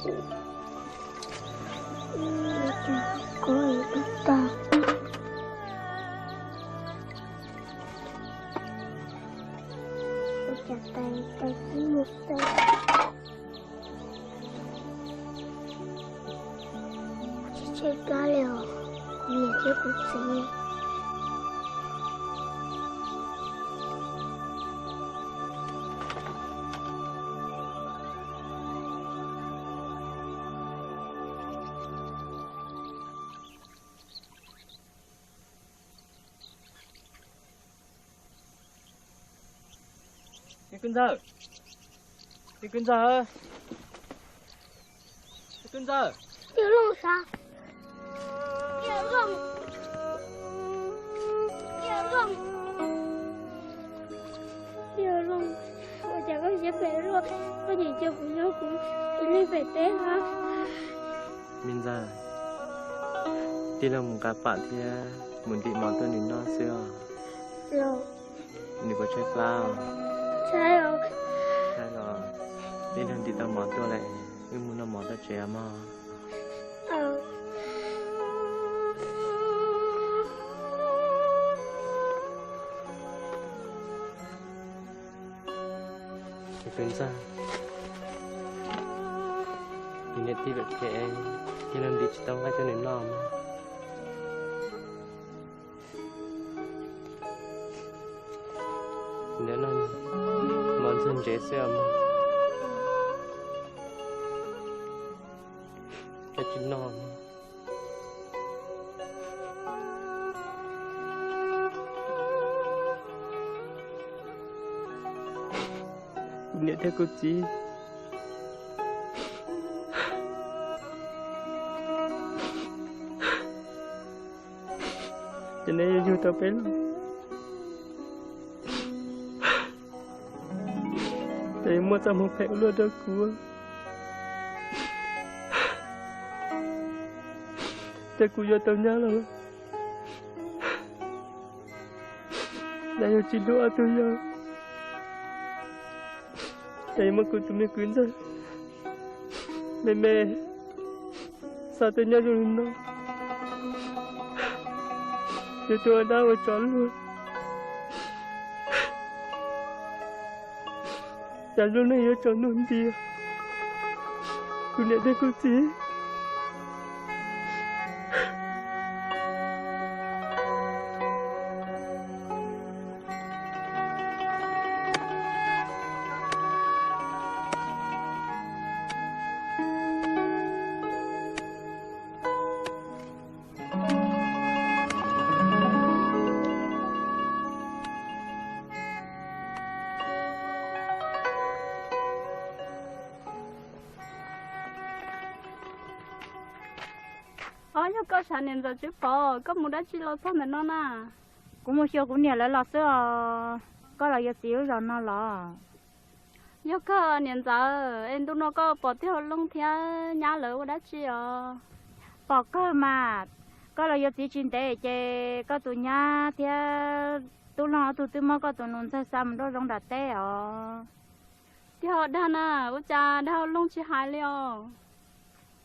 Tshaib tshaib plab li os, kuv niam thiab kuv txiv. Kwv ntxawg, kwv ntxawg, kwv ntxawg. Yawg Looj sas, yawg Looj, yawg Looj, yawg Looj, ua cas koj siab phem luaj, koj tseem cia kuv nyob kuv ib leeg pem teb na. Me ntxawg, tij laug mus nqa pam thiab mus ntim mov tuaj nws noj xwb os. Nws puas tshaib plab? Tshaib los, tij laug ntim tau mov tuaj lawm, wb mus noj mov txog tsev mog. Kwv ntxawg, nws niam tij phem phem, tij laug ntim tsis tau nqaij tuaj nws noj mog. Nim no mov ntxuag ntsev xwb os mog. Koj tsis noj mog. Kuv niam thiab kuv txiv, ces neb yuav yug tau peb los, ces yuav muaj txoj hmoo phem ua luaj rau kuv. Ces kuv yuav tau nyab los, ces yuav tsis hlub ob tug yawg, ces yuav muab kuv tus me kwv ntxawg me me xa tuaj nyob zoo li no, yuav tuaj ua dab ua tsov luag. Cas lub neej yuav tsaus ntuj nti, kuv niam thiab kuv txiv. Ob, yog koj sav niam ntxawm Tswv Pov, koj mus dab tsi los txog ntawm no na? Kuv mus xyuas kuv niam lawv los xwb os. Koj los yuav txiv lub zos no los? Yog koj niam ntxawm, es ntu no koj pom tij laug Looj thiab nyab lawv ua dab tsi os? Pom kawg mas, koj los yuav txiv tsis ntev ces koj tus nyab thiab tub Looj ob tug twb muab koj tus nus ntxawg xa mus nruab zoov nram teb os. Tij laug dag na, ua cas dag Looj tsis hais li os?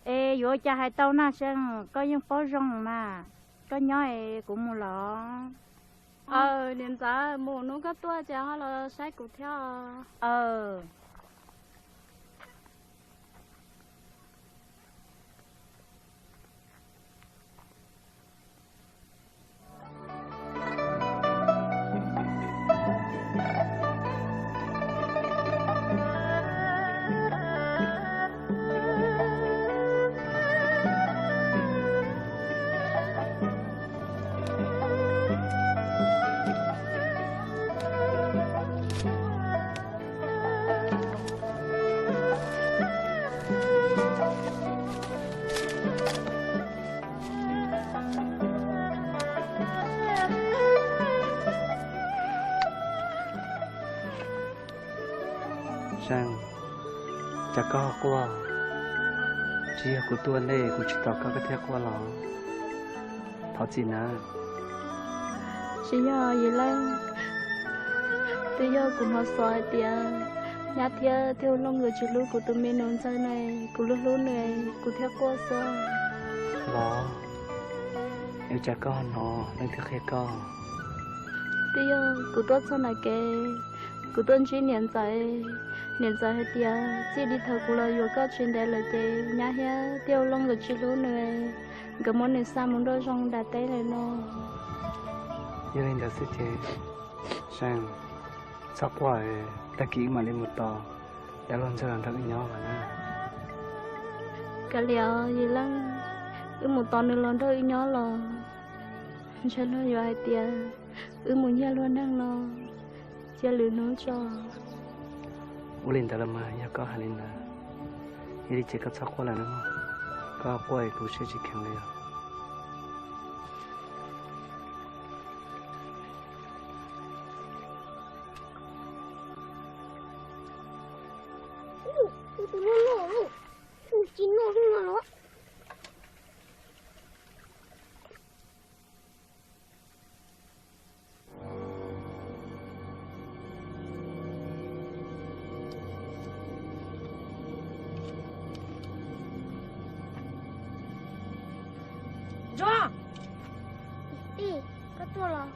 Es yuav ua cas hais tau na Seej, koj yeej paub zoo mas, koj nyob es kuv mus los. Aws, niam ntxawm, mus hnub koj tuaj ces ho los saib kuv thiab. Seej, cas koj quaj? Tsis yog kuv tuaj ntej kuv tsis tos koj koj thiaj quaj los? Thov txim na. Tsis yog Yim Leej, twb yog kuv hnov xov hais tias Nyab thiab Tiaj Ua Looj nkawd tsis hlub kuv tus me nus Ntxawg no, kuv hlub hlub nws, kuv thiaj quaj xwb. Los, ua cas koj hnov leej twg qhia koj? Twb yog kuv tuaj txog nram kev, kuv tuaj ntsib niam ntxawm, niam ntxawm hais tias txij li thaum kuv los yuav koj tsis ntev lawm ces nyab thiab Tiaj Ua Looj nkawd tsis hlub nws, nkawd muab nws xa mus nrauj zoo nram teb lawm no. Yog li ntawd xwb ces Seej, txhob quaj, tag kis wb mam li mus tos dab laug Ntxawg los nrog wb nyob los na. Kav liam, Yim Leej, wb mus tos nws los nrog wb nyob los ntshe luag yuav hais tias wb mus nyiag luag neeg no cia lwm hnub tso. Ua li ntawd los mas yog koj hais li ntawd, yog li ces koj txhob quaj lawm na mog. Koj quaj kuv siab tsis kheev li os. Ntsuag! Tij, koj tuaj los?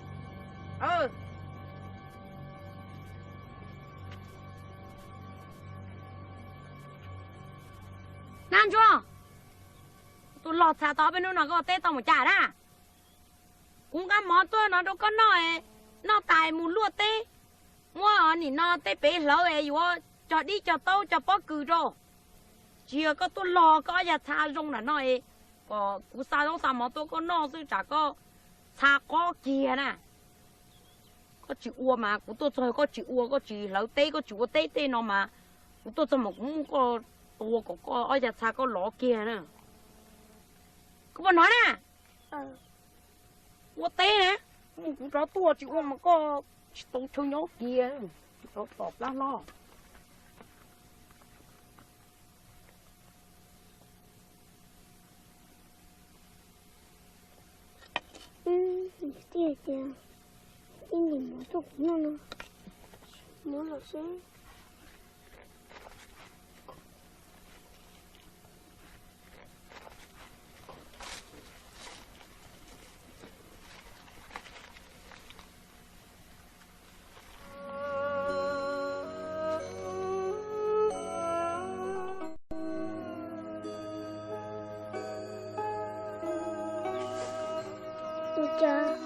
Nab Ntsuag, tus loj txha tau peb hnub no koj teb tau mus cas na? Kuv nqa mov tuaj no rau koj noj, noj tas mus luaj teb, muab nim no tej pem hlawv es yuav cog dib cog taub cog pob kws rau. Tsis yog koj tuaj log koj ob yag txha zoo nram no es kom kuv xa zaub xa mov tuaj koj noj xwb tsam koj txha qob kiag na. Koj tsis ua mas kuv tuaj txog koj tsis ua, koj tsis hlawv teb, koj tsis ua teb tej no mas kuv tuaj txog mas kuv muab koj tua kom koj ob yag txha koj lov kiag na. Koj puas hnov na? Ua teb na, kuv rov tuaj tsis ua mas koj tsis tau chaw nyob kiag, rov tom plab hlob. Tij hais tias tij ntim mov tuaj kuv noj no, muab los seb. Ua cas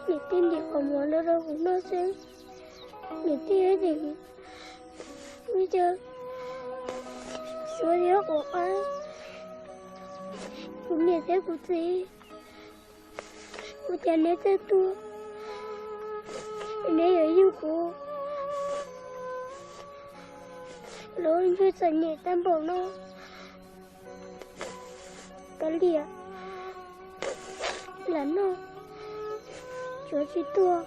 niam tij ntim qhov muag no rau kuv noj xwb, niam tij hais tias ua cas suav thiab quav qab, kuv niam thiab kuv txiv, ua cas neb txawj tuag, neb yuav yug kuv, lawv ntsuag txom nyem tag npaum no. Kav liam, lam noj, tsuav tsis tuag.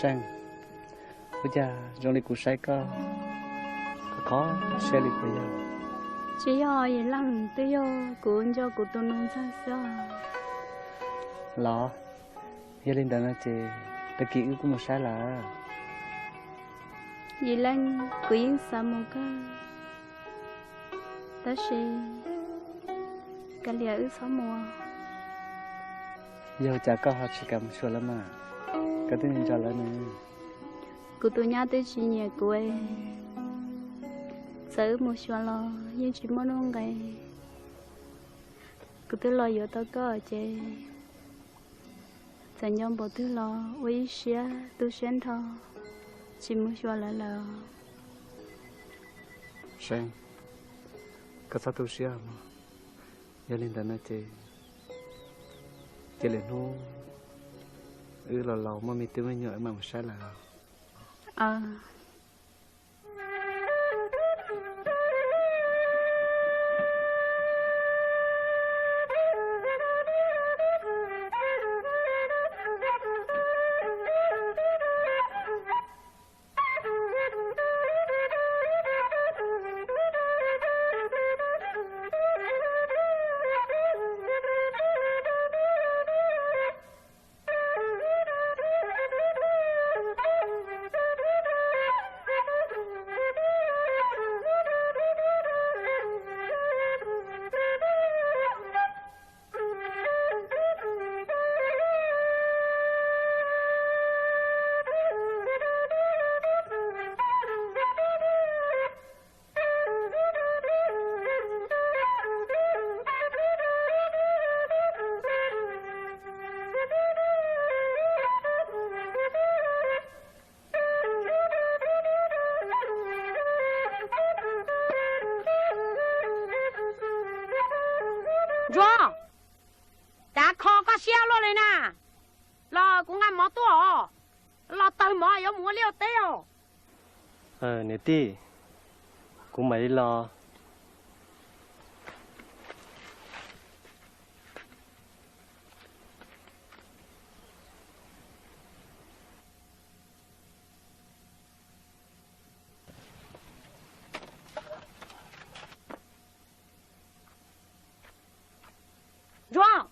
Seej, ua cas zoo li kuv saib koj, koj Os, siab li puas yog? Tsis yog, Yim Leej, twb yog kuv nco kuv tus nus ntxawg xwb. Los, yog li ntawd no ces tag kis wb kuj mus saib lawm. Yim Leej, kuv yeej xav mus kawg, tab sis kav liam wb txhob mus. Yog cas koj ho tsis kam mus xyuas lawv mas? Koj twb nco lawv ne. Kuv tus nyab twb tsis nyiam kuv, txawm wb mus xyuas los yeej tsis muaj nuj nqis. Kuv twb los yuav tau koj ces txawm nco npaum twg los ua ib siab tu siab nrho, tsis mus xyuas lawv lawm. Seeb, koj txhob tu siab mog. Yog li ntawd no ces cia lwm hnub wb los laus muaj me tub me nyuam wb mam mus saib lawv. Ntsuag, cas kho koj siab luaj li na? Los kuv nqa mov tuaj os. Los tawg mov yuav mus ua liaj ua teb os. Niam tij, kuv mam li los. Ntsuag,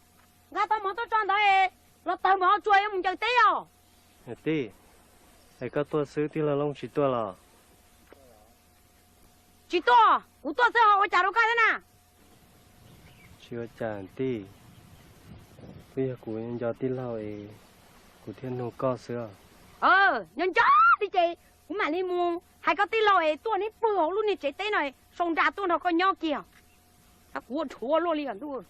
nqa tau mov tuaj tso ntawd es los tawg mov tsuag yuav mus ncaws teb os. Niam tij, es koj tuaj xwb tij laug Looj tsis tuaj los? Tsis tuaj, kuv tuaj xwb ho ua cas rau koj thiab na? Tsis ua cas tij, twb yog kuv nco tij laug es kuv thiaj nug koj xwb. Nco nco li ces kuv mam li mus hais koj tij laug es tuaj neb pw hauv lub niag tsev teb no, sau nra tuaj nrog koj nyob kiag. Kuv ua rhuav luaj li os ntuj.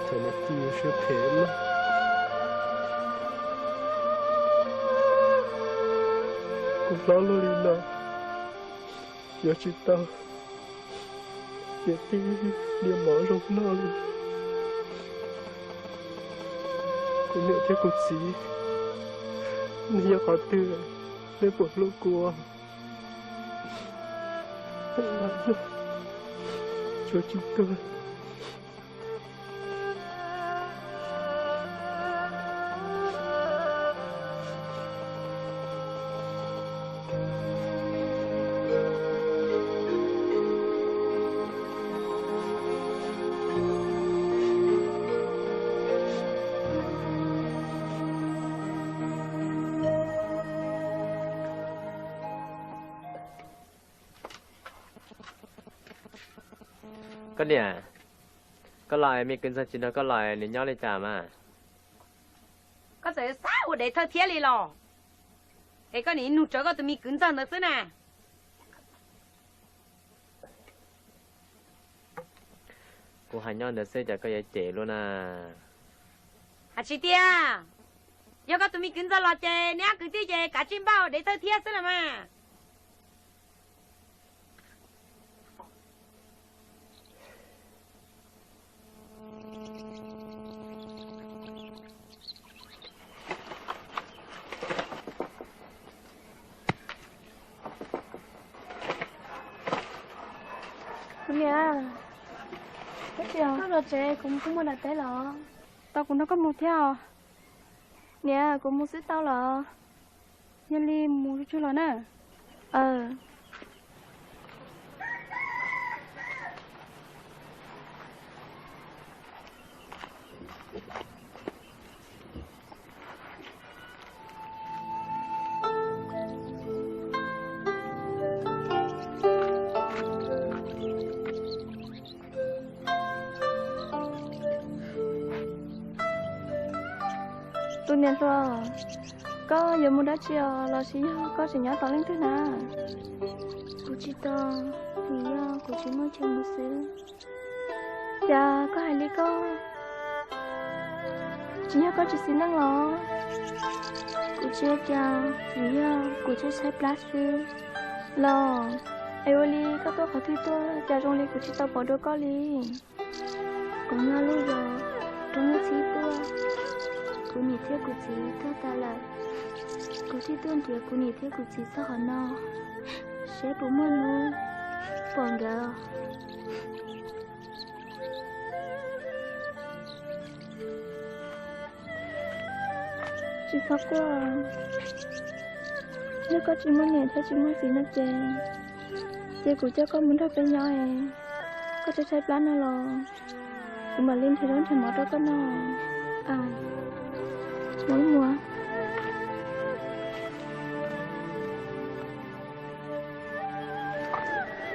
Cov niam tij siab phem na. Kuv hlob luaj li no, yuav tsis tau niam tij niaj mov zoo noj li. Kuv niam thiab kuv txiv, nej nyob qhov twg, nej puas hlub kuv? Tsuas tsis tuag. Koj niam, koj los es me kwv ntxawg tsis nrog koj los es nws nyob li cas mas? Koj txawm xav ua dev thawj thiab li los? Es koj nim nug rawv koj tus me kwv ntxawg ntawd xwb na. Kuv hais nyob ntawd xwb cas koj yuav cem luaj na? Hais tsis tiag, yog koj tus me kwv ntxawg los ces neb ob kwv tij ces kav tsij npaj ua dev thawj thiab xwb los mas. Niam, koj los tsev, kuv mus kuj muaj nram teb los. Tau kuv nrog koj mus thiab os. Niam, kuv mus xwb tau los? Yog li mus tsuag tsuag los na. Tus niam hluas, koj yuav mus dab tsi os, los sis yog koj tseem nyob tos leej twg na? Kuv tsis tos, vim yog kuv tsis muaj chaw mus xwb. Cas koj hais li koj? Tsis yog koj tsis xis neej los? Kuv tsis ua cas, vim yog kuv tshaib tshaib plab xwb los. Es ua li koj tuaj qhov twg tuaj cas zoo li kuv tsis tau pom dua koj li? Kuv nyob lub zos roob muab txhib tuaj, kuv niam thiab kuv txiv tuag tas lawm. Kuv thiaj tuaj nrhiav kuv niam thiab kuv txiv txog qhov no, seb puas muaj hnub pom nkawd. Tsis txhob quaj, yog koj tsis muaj niam thiab tsis muaj txiv no ces, ces kuv coj koj mus nrog peb nyob es, koj tshaib tshaib plab no los kuv mam li nrhiav zaub nrhiav mov rau koj noj. Mus ib mus.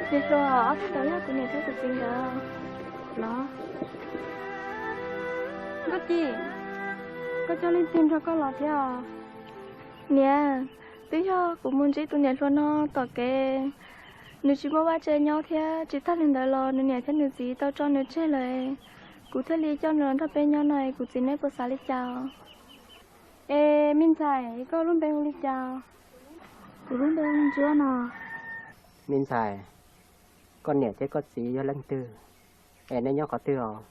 Niam hluas, ob tug ntawd yog kuv niam thiab kuv txiv nkawd los? Nkauj Ci, koj coj leej twg nrog koj los thiab os? Niam, twb yog kuv mus ntsib tus niam hluas no tom kev, nws tsis muaj vaj tse nyob thiab tsis tag li ntawd los nws niam thiab nws txiv tau tso nws tseg lawm, kuv thiaj li coj nws los nrog peb nyob no, kuv txiv neb puas xav li cas? Es me ntxhais, koj lub npe hu li cas? Kuv lub npe hu Ntsuab no. Me ntxhais, koj niam thiab koj txiv yog leej twg, es nej nyob qhov twg os?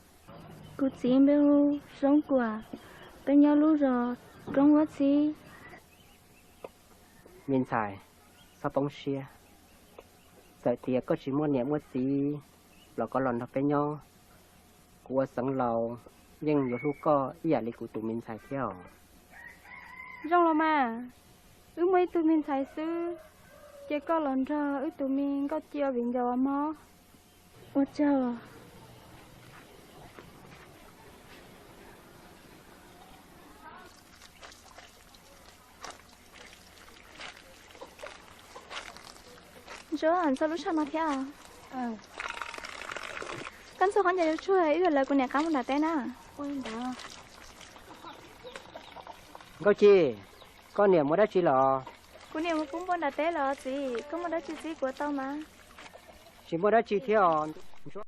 Kuv txiv npe hu Soob Kuam, peb nyob lub zos Roob Huab Txhib. Me ntxhais, txhob poob siab. Txawm tias koj tsis muaj niam muaj txiv los koj los nrog peb nyob, kuv ua xeev laus yeej yuav hlub koj ib yam li kuv tus me ntxhais thiab os. Zoo los mas, wb muaj ib tug me ntxhais xwb, ces koj los nrog wb tus me Nkauj Ci ua viv ncaus ua mob. Ua tsaug. Ntsuab, ntxhua lub sab no thiab. Koj ntxhua qhov ncauj yuav tsuag, wb yuav lawv kuv niam qab mus nram teb na. Nkauj Ci, koj niam mus dab tsi los? Kuv niam mus pub npua nram teb los txiv, koj muaj dab tsi txib kuv tau mas? Tsis muaj dab tsi thiab os.